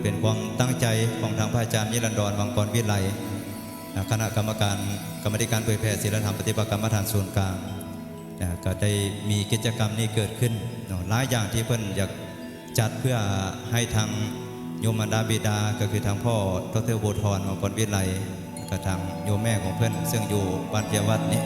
ເປັນຄວາມຕັ້ງໃຈຂອງທາງພະອາຈານນິລັນດອນ ວັງກອນວິໄລ ຄະນະກຳມະການ ກຳມາທິການເຜີຍແຜ່ສີລະທຳປະຕິບັດກຳມະຖານສູນກາງ ກໍໄດ້ມີກິດຈະກຳນີ້ເກີດຂຶ້ນເນາະ ຫຼາຍຢ່າງທີ່ເພິ່ນຢາກຈັດເພື່ອໃຫ້ທາງໂຍມມາດາບິດາ ກໍຄືທາງພໍ່ ດຣ ບົວທອນ ວັງກອນວິໄລ ແລະກໍທາງໂຍມແມ່ຂອງເພິ່ນ ເຊິ່ງຢູ່ບ້ານເພຍວັດນີ້.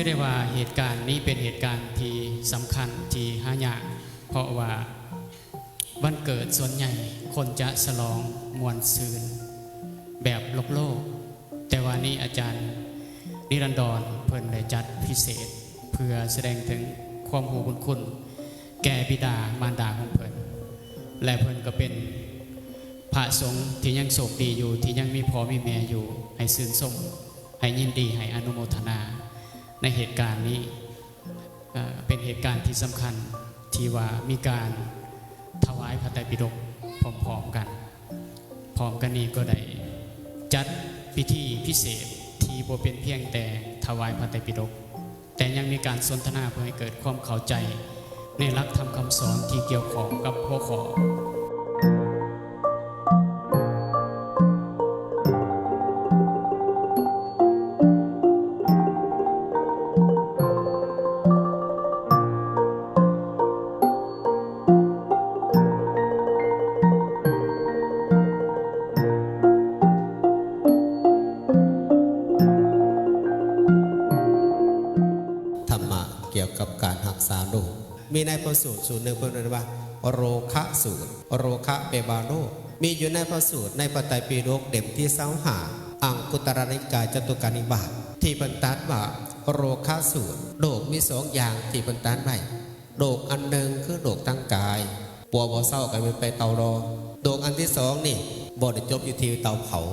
ຖືໄດ້ວ່າເຫດການນີ້ເປັນເຫດການທີ່ສຳຄັນ ທີ່ຫາຍາກ ເພາະວ່າວັນເກີດສ່ວນໃຫຍ່ຄົນຈະສະຫຼອງມ່ວນຊື່ນແບບໂລກໆ, ແຕ່ວ່ານີ້ອາຈານນິລັນດອນເພິ່ນໄດ້ຈັດພິເສດ ເພື່ອສະແດງເຖິງຄວາມຮູ້ບຸນຄຸນແກ່ບິດາມານດາຂອງເພິ່ນ ແລະ ເພິ່ນກໍເປັນພະສົງທີ່ຍັງໂຊກດີຢູ່ ທີ່ຍັງມີພໍ່ມີແມ່ຢູ່ ໃຫ້ຊື່ນຊົມ ໃຫ້ຍິນດີ ໃຫ້ອະນຸໂມທະນາໃນເຫດການນີ້. ເອີ ເປັນເຫດການທີ່ສຳຄັນທີ່ວ່າມີການຖວາຍພະໄຕປິດົກພ້ອມໆກັນ. ພ້ອມກັນນີ້ກໍໄດ້ຈັດພິທີພິເສດທີ່ບໍ່ເປັນພຽງແຕ່ຖວາຍພະໄຕປິດົກ, ແຕ່ຍັງມີການສົນທະນາເພື່ອໃຫ້ເກີດຄວາມເຂົ້າໃຈໃນຫຼັກທຳຄຳສອນທີ່ກ່ຽວຂ້ອງກັບຫົວຂໍ້. ທຳມະກ່ຽວກັບການຮັກສາໂລກ ມີໃນພະສູດສູດໜຶ່ງເພິ່ນເອີ້ນວ່າ ໂລຄະສູດ. ໂລຄະແປວ່າໂລກ. ມີຢູ່ໃນພະສູດໃນພະໄຕປິດົກເຫຼັ້ມທີຊາວຫ້າ ອັງຄຸດຕະລະນິກາຍ ຈະຕຸການິບາດ ທີ່ເພິ່ນຕັດວ່າ ໂລຄະສູດ. ໂລກມີສອງຢ່າງທີ່ເພິ່ນຕັດໄວ້. ໂລກອັນໜຶ່ງຄືໂລກທາງກາຍ, ປົວບໍ່ເຊົາກໍແມ່ນໄປເຕົາລໍ. ໂລກອັນທີສອງນີ້ ບໍ່ໄດ້ຈົບຢູ່ທີ່ເຕົາເຜົາ.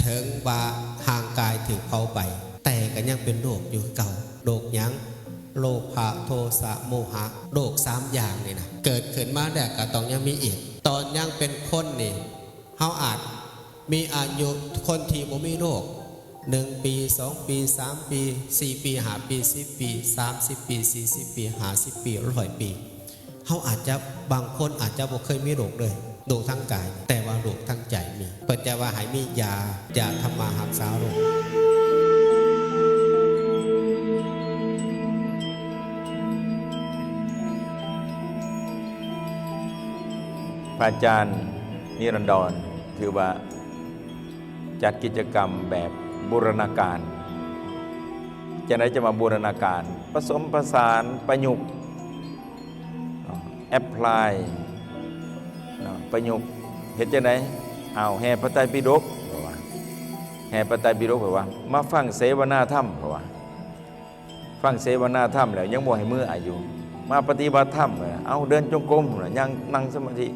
ເຖິງວ່າຮ່າງກາຍຖືກເຜົາໄປ, ແຕ່ກໍຍັງເປັນໂລກຢູ່ຄືເກົ່າ. ໂລກຫຍັງ? ໂລພະ ໂທສະ ໂມຫະ. ໂລກສາມຢ່າງນີ້ນະ ເກີດຂຶ້ນມາແລ້ວກໍຕ້ອງຍັງມີອີກ. ຕອນຍັງເປັນຄົນນີ້ ເຮົາອາດມີອາຍຸຄົນທີ່ບໍ່ມີໂລກ ໜຶ່ງປີ ສອງປີ ສາມປີ ສີ່ປີ ຫ້າປີ ສິບປີ ສາມສິບປີ ສີ່ສິບປີ ຫ້າສິບປີ ຮ້ອຍປີ. ເຮົາອາດຈະ ບາງຄົນອາດຈະບໍ່ເຄີຍມີໂລກເລີຍ ໂລກທາງກາຍ, ແຕ່ວ່າໂລກທາງໃຈມີ. ເພິ່ນຈະວ່າໃຫ້ມີຢາ, ຢາທຳມາຮັກສາໂລກ. ພະອາຈານນິລັນດອນ ຖືວ່າຈັດກິດຈະກຳແບບບູລະນາການ. ຈັ່ງໃດຈະວ່າບູລະນາການ? ປະສົມປະສານ, ປະຍຸກ, ເນາະ, ແອັບພລາຍ, ເນາະ, ປະຍຸກ. ເຮັດຈັ່ງໃດ? ເອົາແຫ່ພະໄຕປິດົກ, ເພາະວ່າແຫ່ພະໄຕປິດົກ, ເພາະວ່າມາຟັງເສວະນາທຳ, ເພາະວ່າ ຟັງເສວະນາທຳແລ້ວຍັງບໍ່ໃຫ້ເມືອຢູ່, ມາປະຕິບັດທຳ, ເອົາເດີນຈົງກົມ, ຍ່າງ, ນັ່ງສະມາທິ,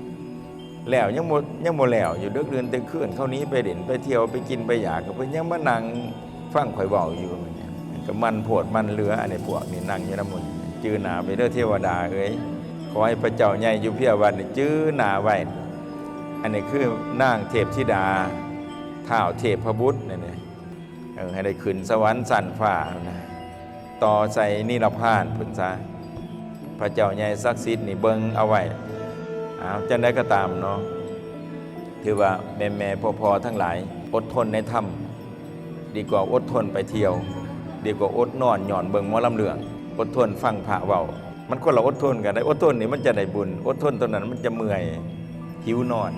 ແລ້ວຍັງບໍ່, ຍັງບໍ່ແລ້ວຢູ່, ເດິກເດືອນແຕ່ຄືນ ເຂົາໜີໄປຫຼິ້ນໄປທ່ຽວໄປກິນໄປຢາກ, ເພິ່ນຍັງມານັ່ງຟັງຂ້ອຍເວົ້າຢູ່. ມັນກໍມັນໂພດມັນເຫຼືອ, ອັນນີ້ພວກນີ້ນັ່ງຢູ່ນຳໝູ່, ຈື່ໜ້າໄວ້ເດີເທວະດາເອີຍ, ຂໍໃຫ້ພະເຈົ້າໃຫຍ່ຢູ່ເພຍວັດນີ້ຈື່ໜ້າໄວ້. ອັນນີ້ຄືນາງເທບທິດາ, ທ້າວເທບພະບຸດນັ້ນເດ. ເອີ ໃຫ້ໄດ້ຂຶ້ນສະຫວັນຊັ້ນຟ້ານະ, ຕໍ່ໃສ່ນິລະພານພຸ້ນຊະ. ພະເຈົ້າໃຫຍ່ສັກສິດນີ້ເບິ່ງເອົາໄວ້. ອ້າວ ຈັ່ງໃດກໍຕາມເນາະ, ຖືວ່າແມ່ໆພໍ່ໆທັງຫຼາຍ ອົດທົນໃນທຳ ດີກວ່າອົດທົນໄປທ່ຽວ, ດີກວ່າອົດນອນຍ້ອນເບິ່ງໝໍລຳເລື່ອງ, ອົດທົນຟັງພະເວົ້າ. ມັນຄົນລະອົດທົນກັນໄດ໋. ອົດທົນນີ້ມັນຈະໄດ້ບຸນ, ອົດທົນຕົວນັ້ນມັນຈະເມື່ອຍ, ຫິວນອນ.